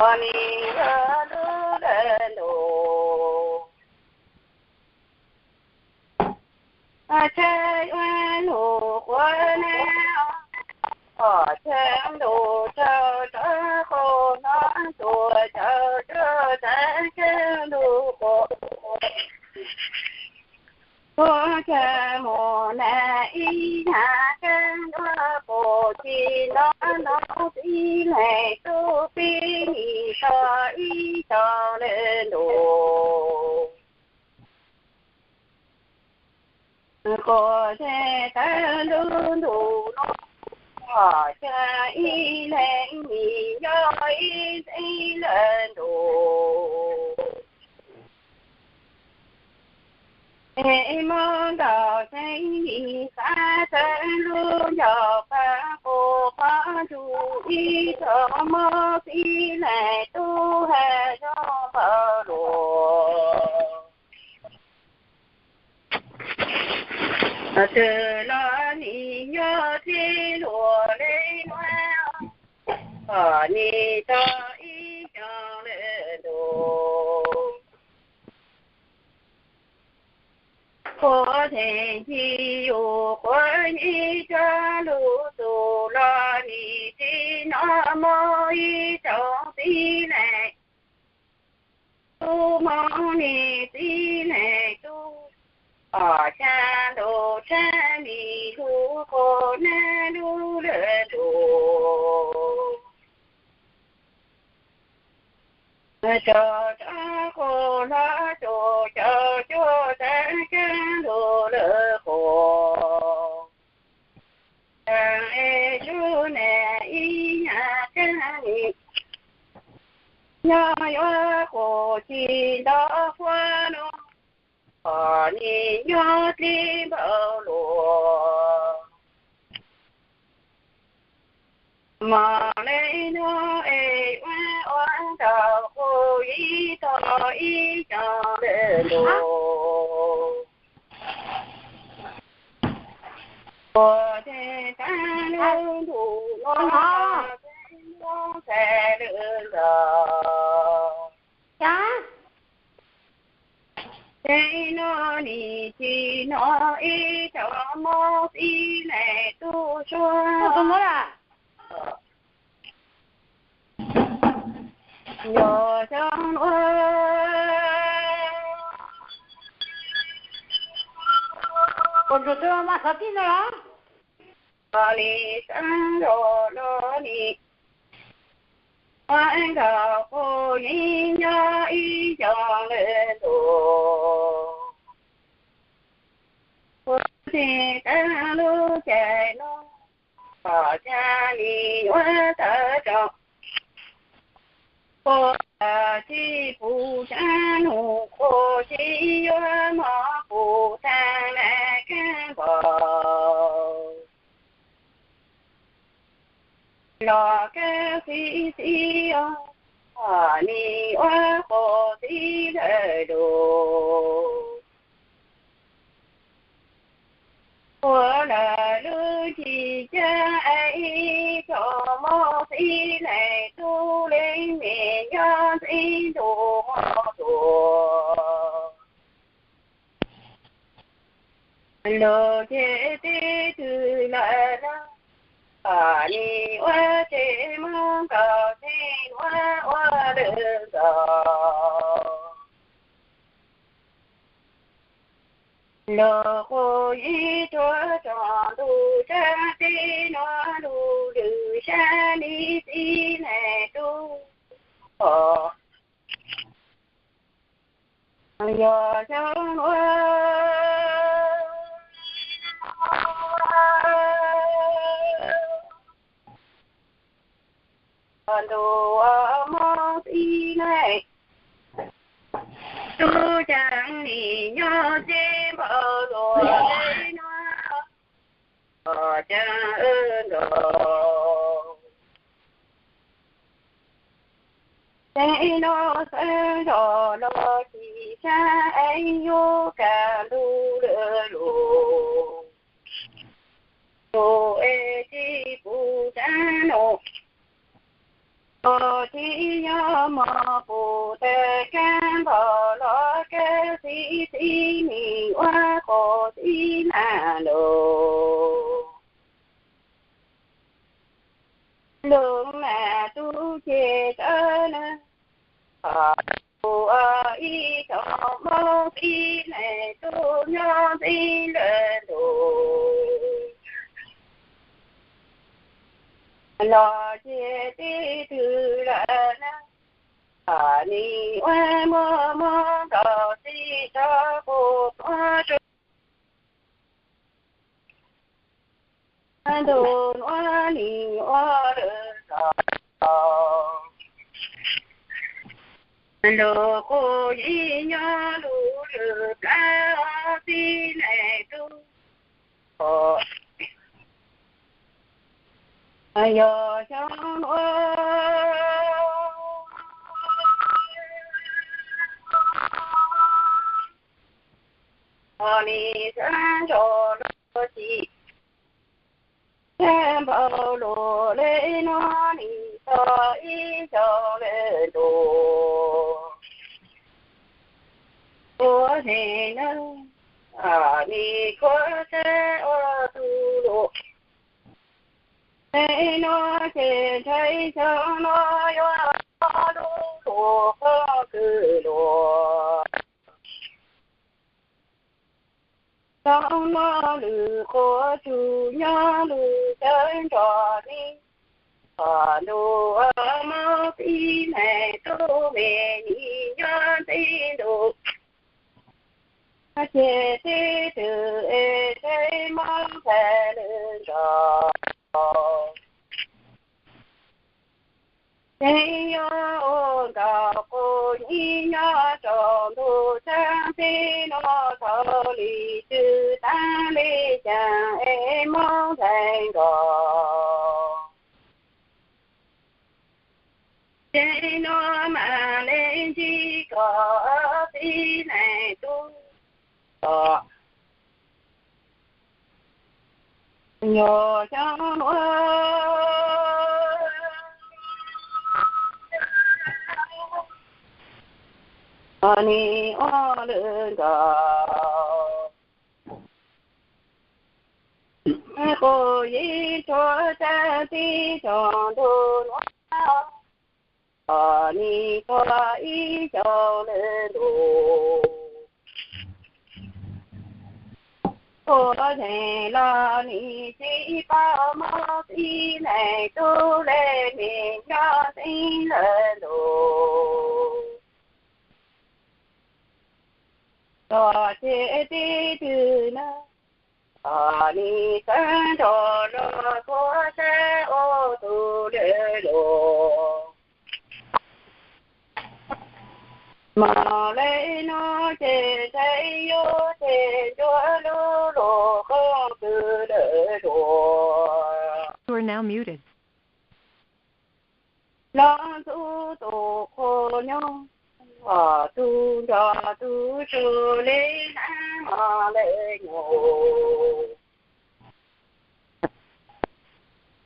Ua nis yog lub lawm ntus, tshaj yuav lug quav na, tshaj ntuj tshaj rov qab no tuaj caum cuab tag tshaj ntuj quav. Tuaj tshaj mus na ib yam tshaj ntuj quav tsis nto no txiv neej tub pib nim tso ib co lawm ntus. Quav tshaj tawg ntuj ntuj no, tshaj ib leeg nim nyob ib txheeb lawm ntus. Es mob nkaus txheeb nim xav txawv lub ncauj qab qus qhov ntsuj ib txoj mob txiv neej tub hais zoo npaum luaj. Twg los nim nyob txij luag li nuav, nim txog ib xyoos lawm ntus. Quav tseem ntxim yus quav ib co lug tus los nim tsis hnov mob ib tsoom txiv neej tub, mob nim txiv neej tub, tshaj ntuj tshaj nim lug quav na lub lawm ntus. Tso rov quav hlo tsuas caum cuab tag tshaj ntuj lawm quav. Taag es sub na ib yam tshaj nim nyob yuav quav tsis nto huab no, nim nyob txij npaum luaj. Mog le nuav es ua ua ntaus quav ib tog ib xyoos lawm ntus. Quav tseem tag lub ntuj nuav, tseem nyob txhais lawm ntag. Tseem no nim tsis hnov ib tsoom mob txiv neej tub suab. Yog xyoo nuav, ua li xaav los los nim ua nkaus quav yeej nyob ib xyoos lawm ntus. Quav tseem tag lub caij no, tshaj nim yuav tawv rau quav, tsis pum tshaj num quav tsis yuav mob pum taag lawm kawg npaum. Los kawg xib xib os, nim ua quav txiv lawm lus. Quav lawm lub ntsig cag es ib tsoom mob txiv neej tub leej mej nyob ntxiv ntuj mob tuag. Lug ces teb twg lawm na, nim ua ces mob nkaus txheej ua ua lawm nkaus. Lug quav ib tsuag tsaus ntuj tsaus teb nuav lug lwm sab li txiv neej tub. Yog xyoo nuav ntuj mob txiv neej tub caag nim nyob txij npaum luaj le nuav. Caag wb nkaus tseem no xaav zog los tsis sab es yuav kag lug lawm lus. Lug es tsis pum tsav num Ua tib nyob mog pum tes kab npauj los kab txib txib nis ua qos txib nag lus. Lus nag tub ces tawb na, ua ib xyoos mob txib neeg tub nyob ntxim lawm ntus. Los ces tib twg lawm na, nim ua muaj mob nkaus txij tso qus tuaj rau ntu nuav nim ua lwm zaus. Lug qub yim nyob lug lwm plab txib neeg tub. Yog xyoo nuav nim xaav nrog luag tsim tshaj npaum luag le nuav nim txog ib xyoos le ntus. Ua neeg na, nim khuav tshab ua tug lug. Le nuav ces ntshai xyoo nuav yuav lub lug qoob kws luag. Xyoo nuav lwm qhuav tsug nyob lug cawv nrog nim, ntuj mob txib neeg tub me nim nyob ntxim ntuj. Ces tib twg es ntshai mob ntshai lwm nrog. Tseeb yuav ua nkaus qub yim nyob rau ntuj tsaab teb nuav thaum le twg taag le caag es mob ntshai nkaus. Tseeb nuav mas le ntsib koj txib neeg tub. Nyuag xyoo nuav nim ua lwm nkaus. Qub yim tshuav tsaab teb tsaam ntug nuav nim txog ib xyoos le ntus. Ua neeg los nim tsis paub mob txib neeg tub le nim nyob ntxim lawm ntus. Txog ces tib twg na, nim xaav nrog luag txhua sab ua tug le lug. Mob le nuav ces ntshai yuav ces ncuav lub lug qoob kws lawm dua. Los ntxub tus qhua nyob, tug nco tug tsug le nab mog le nyuam.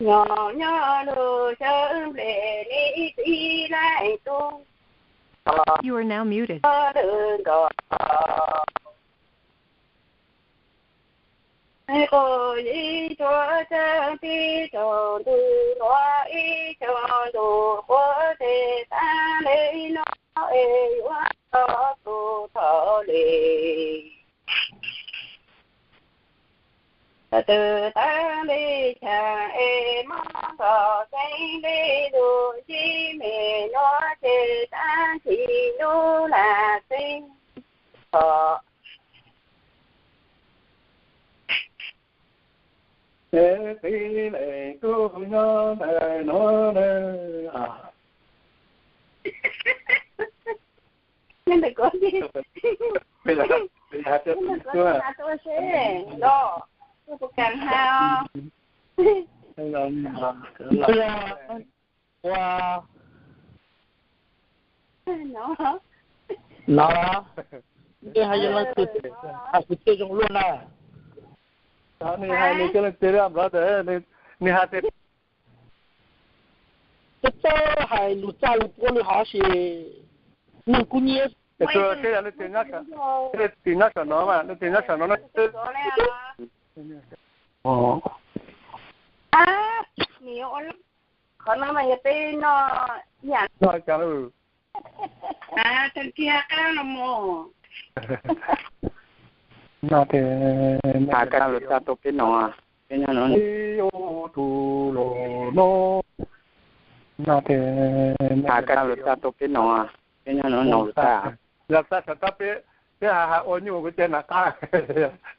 Nyob nyob lug xyaw nplej le txib neeg tub, lwm nkaus. Qub yim tshuav tsaab teb tsaam ntug nuav ib xyoos ntuj quav teg taag le nuav es yuav txog tug thaum le. Twb taag le chaag es mob nkaus xeeb le lug ntsib me nuav ces taag tsis lub lag xeeb. Txib neeg tub nyob ntawm nuav na. Nyob ntawm kuv, nyob ntawm kuv na tuaj seb los, tuaj puas kam hab os. Ua no, nej has yog leej twg, has kwv tij zoo luaj na. Nws has nws coj leej twg, nws has tias Koj txawj hais lus txaj lus puab li hov sis nws kuj nyiam. Tus seb yog leej twg nyob saum no mas, leej twg nyob saum no no. Qhov no mas yog peb noj ib yam no cas lawm. Tag kiag qab los mus. Noj tes, has kaj lus txaj rau peb no, peb nyob no. Ib tus los no, noj tes, has kaj lus txaj rau peb no, peb nyob no no lus txaj. Yog txaj sawv txaj peb, peb has has ua nyuj kuv cia nas qab.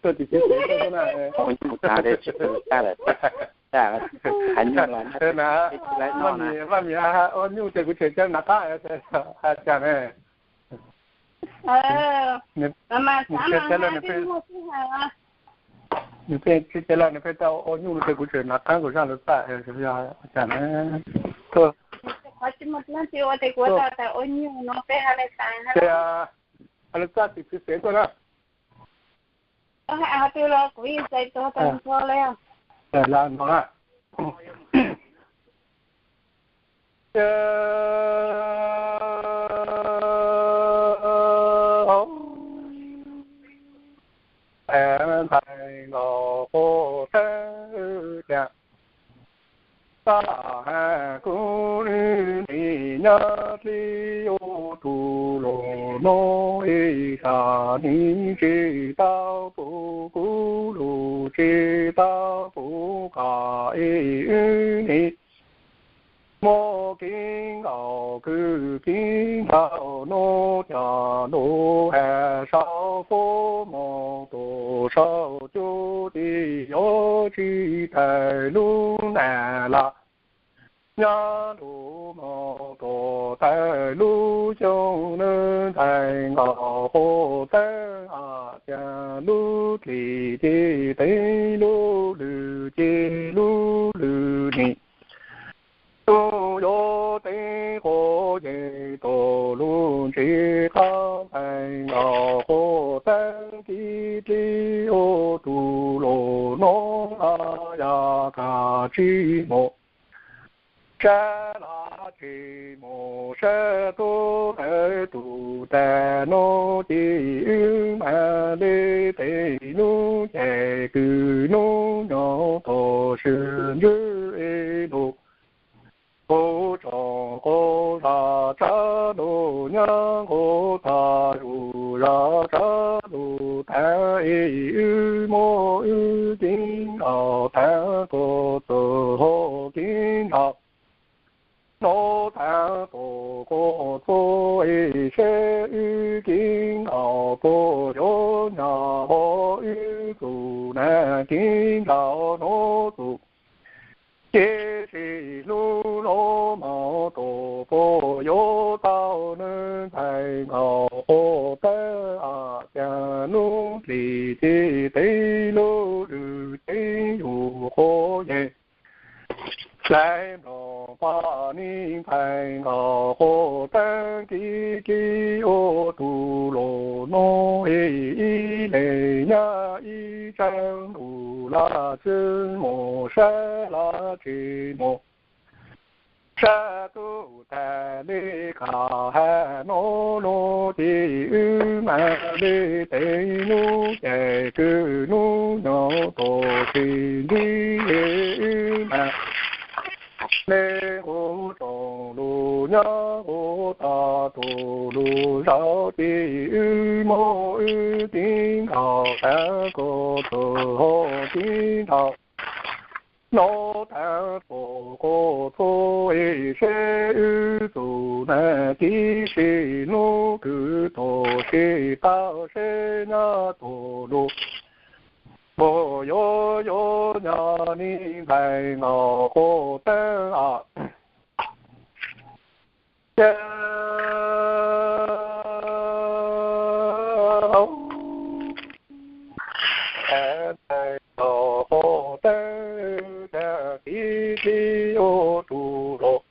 Tuaj tim tsev tsev tuaj na. Ua nyuj tas tsis tu txaj lawm. Has nyuj los na, Vaj Mim has has ua nyuj ces kuv tseem cia nas qab, has cas ne. Nws pheej tsis cia lawm, nws pheej tau ua nyuj no ces kuv tseem nas qab kuv zaj lus txaj, yog cas ne. Qhov tsis muaj dab tsi ua ces kuv tau ua nyuj no peb has lus txaj tim tsev tsev tuaj na. Ntxhais nkauj quav teb cas, txaj has kuv nim nyob dlib ua tus los no, ib sab nim tsis tau pum kuv lus, tsis tau pum qab ib wb nim. Muaj kev nkaum kwv kev nraug no, cas ntuj has saum fuab mus tus saum cub, ces yuav tsis tawm lub nas las. Nyab lub mus tus tawm lub xyoo, nws ntxhais nkauj quav teb, has cas lub dlig ces tev lub lwm ces lub lwm nim. Tus yuav tev quav yees tus lub ntsis qab, ntxhais nkauj quav teb, kis dlib ua tus los no, yog kaj tsis mus sab, laj tsis mus sab, tuaj ntawm tus tag no, ces wb mam li tes nub ces kwv nub nyob tus swm ntswb lus. Kuv tsoom quav zaj tsab lus nyab nqus tag, zus zaj tsab lus tag, es wb muab wb kev nraug tag, kuv txuj hau kev nraug no tag, tus quav txuj, es seb wb kev nraug puas yuav nyab hov wb txuj nag kev nraug no txuj. Ces sib hlub los mas tus puas yuav tau, nws ntxhais nkauj quav teb, has cas lub dlig ces tev lub lwm ces yus quav yees. Hlais nplooj paj nim, ntxhais nkauj quav teb, kis dlib ua tus los no, es ib leeg nyab ib tsaug, laj tsis mus sab, laj tsis mus sab, tuaj tag li qab has no los, ces wb mam li tes nub ces kwv nub nyob tus swm ntswb, wb mam li nqus tsoom lus nyab nqus tag, tus lus zaj ces wb muab wb kev nraug tag, kuv txuj hau kev nraug no tag, tus quav txuj, es seb wb txuj nag kev, sib hlub kwv tus sib tau, seb nyab tus lus puas yuav yuav nyab, nim ntxhais nkauj quav teb. Ces ntxhais nkauj quav teb, cas kis dlib ua tus los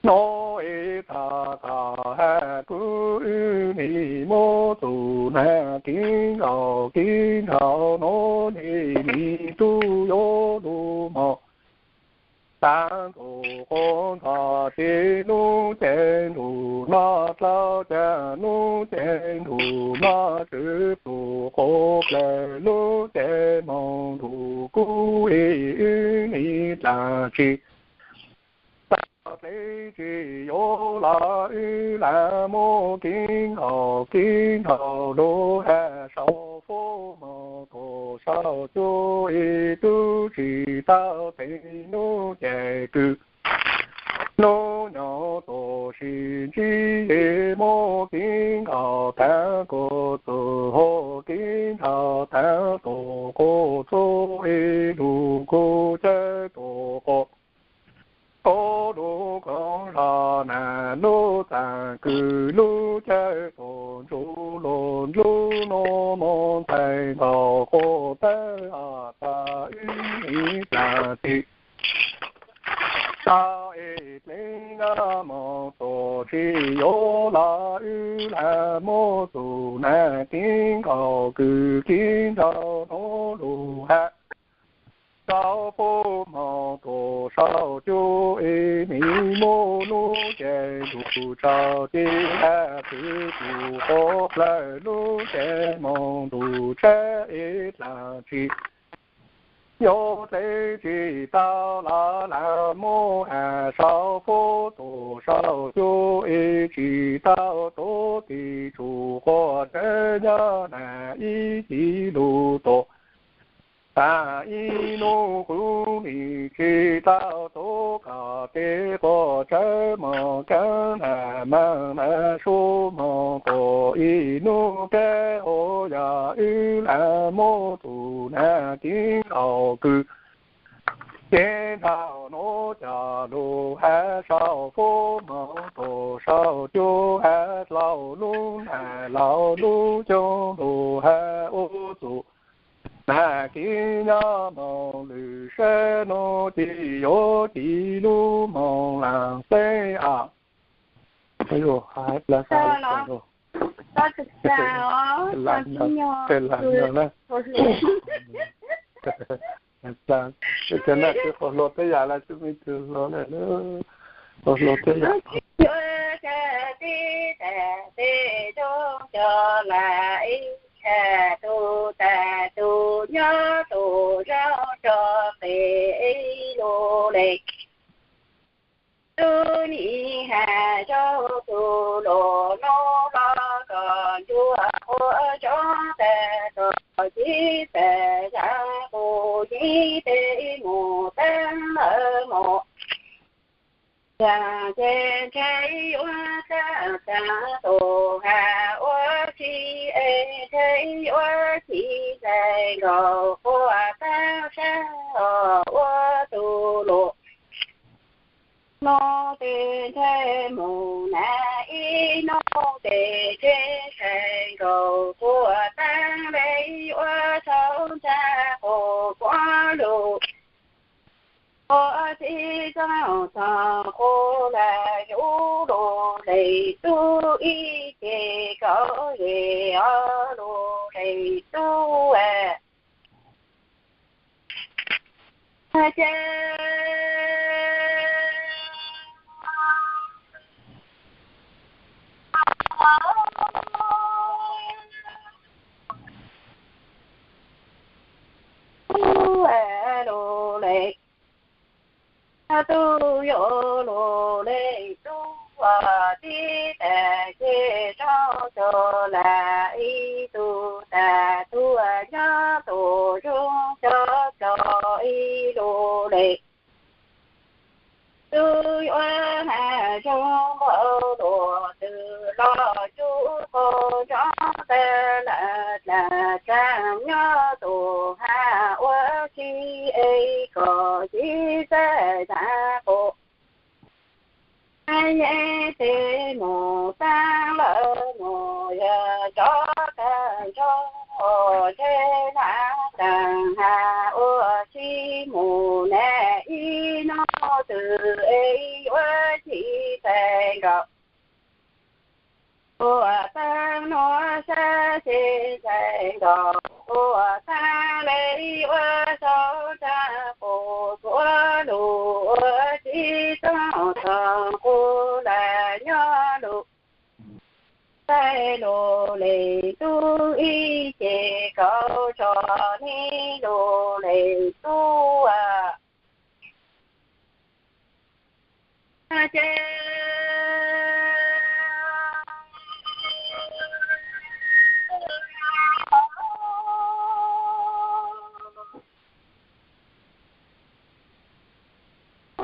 no, es txaj tag has kuv wb nim muab txuj nag kev nraug kev nraug no, nim nim tub yuav lus mog. Tag tus quav txog tib lub ces ntuj no dlau, cas lub ces ntuj no txwv tus quas plaws lub ces hmo ntuj kub ib wb nim dlaag tsi tau dlej tsi yuav los wb lam muab kib nkaus kib nkaus lub hav saum fuab moog tuaj saum cuab ib tug tsi tau teev lub ces kws. Lub nyoog tuaj sim ntsib muab kib nkaus taag kuas txug huv kib nkaus taag tuaj quas txug ib lug kub cawb tuaj quas kub lug koog zog na lub txaj kws lub cawb tuaj ntsuj lug ntsub nub moog ntxhais nkaus quas tawg os txog wb ib tag txim. Tau ib dlej nyob moog tuaj tsi yuav los wb lam muab txug na kib nkaus kws kib nkaus nub lug hav saum fuab moog tuaj saum cuab ib nim muab lub ces ntuj tsaus ci hav txwv tus quas plaws lub ces moog ntuj tshab ib dlaag tsi yuav dlej tsi tau los lam muab hav saum fuab tuaj saum cuab ib tsi tau tuaj tim tsuj quas tshab nyob na ib txhij lug tuaj taag ib nub qub nim tsi tau tuaj koj tej quas tshab moog kaav na maag na sub moog tuaj ib nub kab huv yog wb lam muab txug na kib nkaus kws ces nrhaum nub coj lug hav saum fuab moog tuaj saum cuab hav dlauv lub nag laus lub coob lug hav ua txug na kib nyob moog lwm sab nub ci yuav ci lub moog laag xeeb os. Cov naj twb qhuav hluas tej yam lawm, tsis me tug hluas lawm, qhuav hluas tej yam. Yuav tsa tib tas tej zoo cov lam ib tsa tus tas tus nyob tus zoo tso qis ib lub le. Tub nim has zoo tus luam nub los kom ncuag quas zoo tas tom cib tas zag qus yib tej mus teeb lawm mus. Yog ces ntshe yuav txaj tag tus has ua si es ntshe yuav ci ntxhais nkaus quas taag sab os ua tus luam. Nub tes ntshe mus na ib nub tes ntshe ntxhais nkaus quas taag le yuav txhaum ntsa qus quas lug. Quas txij txooj txog qus lam yug lug le tub ib ce kaum yim ob lug le tub. Ces lug le tub yuav lug le tub tib tas ces zoo cov lam ib tug tas tub nyob tus zoo cov cov ib lug le. Tub yuav has zoo npaum luag twg los tub qhov zoo tas lam dlaag tsaam nyob tus has ua si es kom ci txaj tag qus. Yeej tes mus taag lawm mus yog tsov taag nrho, ntshe na taag has ua si mus na ib nub twg es yuav ci txhais nkaus. Quas taag nuav sab ces ntxhais nkaus quas taag le yuav sau tsaam qus quas lug ua tib txooj txog lug le tub ib ce kaum tso ni lug le tub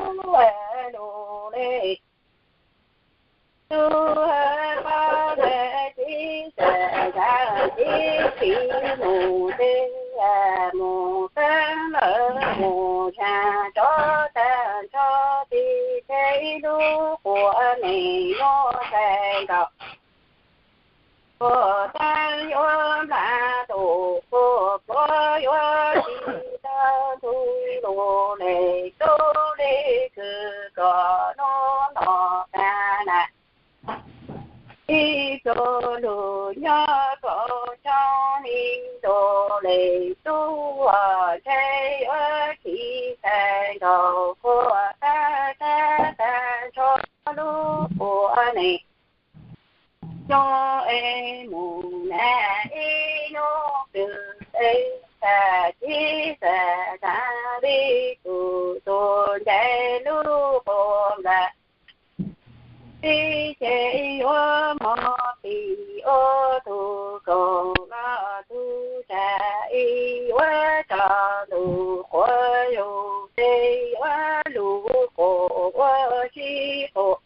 ces lug le tub pab tib xav tib tsis mus teb mus teeb lawm mus tshaj tso tag nrho tib teb ib lub quav nees nyob tag nkaus. Quav teeb yuav nplas tus quav pluav yuav tsis tau ntug lug le tub le kws kom nub no tag na. Ib pluag lug nyob kaum xyoo li lug le tub ntshai yuav tsis tag nkaus quav tab tab tag nrho lub quav nees. Coj es mus na ib hnub twg es tag tib tag tag li tus tus ncaim lub quav nplas. Tib ces yuav mos tis ua tus kaus los tus tsa ib yuav tso lug quav yug teb yuav lug quav ua sib quav.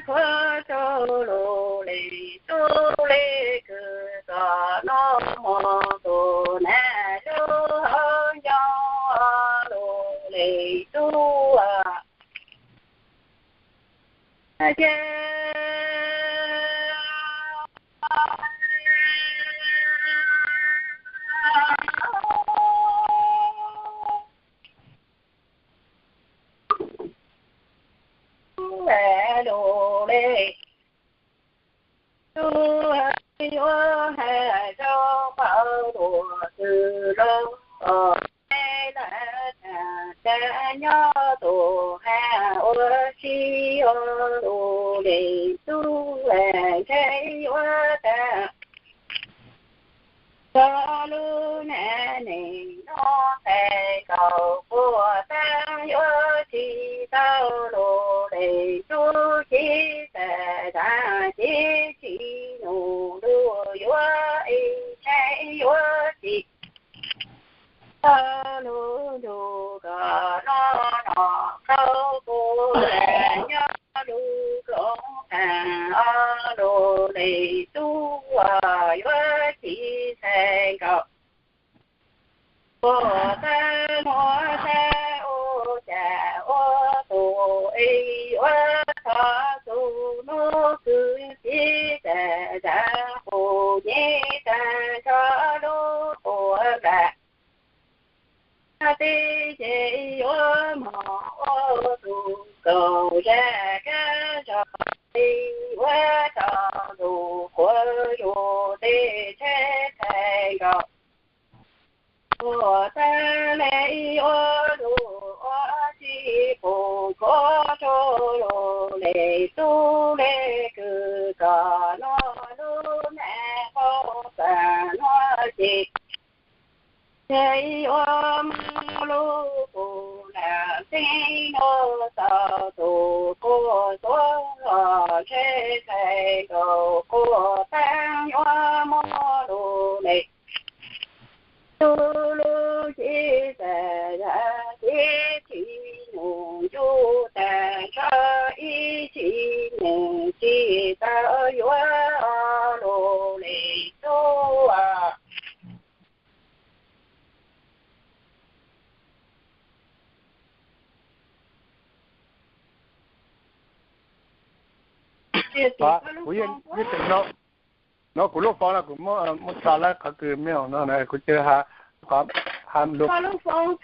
Khuav rau lug le tub le kws kom nub mos tus na lub hauv ncoo lug le tub ces lug le tub yuav has rau pab luag tws los os. Teb lawm tag tag nyob tus has ua si ua lug le tub ntshai yuav tag tso lub nam neeg nyob tag nkaus quav teeb yuav tsis tau lug le tub tib tag tag tib tsis nug lug yuav ib tsheb yuav tsis tau lug nrug kom nub no tau kuv nyob lub koom haum lug le tub yuav tsis tag nkaus. Quav teeb muab saib ua cas ua tus es yuav txog tus nub kws tib tag tag qus nyem tag nrho lub quav nplas. Tib ces yuav mos ua tus kaus zaj kab zog es yuav tso lug quav yug teb tsheb tag nkaus. Quav teeb le yuav lug ua si qus kov rau lug le tub le kws kom nub lub nam qhuav tag nub ces teb yuav muab lub qub nam teb nub txog tus quav tuav los ntshe tag nkaus quav teeb yuav muab lug le tub lub tib tag tag tib tsis nug ncu tag nrho ib tsis nug tsis tau yuav lug le tub. Kuv yeej tseem no, no kuv lub foos no kuv muab tso lawm qhov kws me no kuv cia ha lub foos.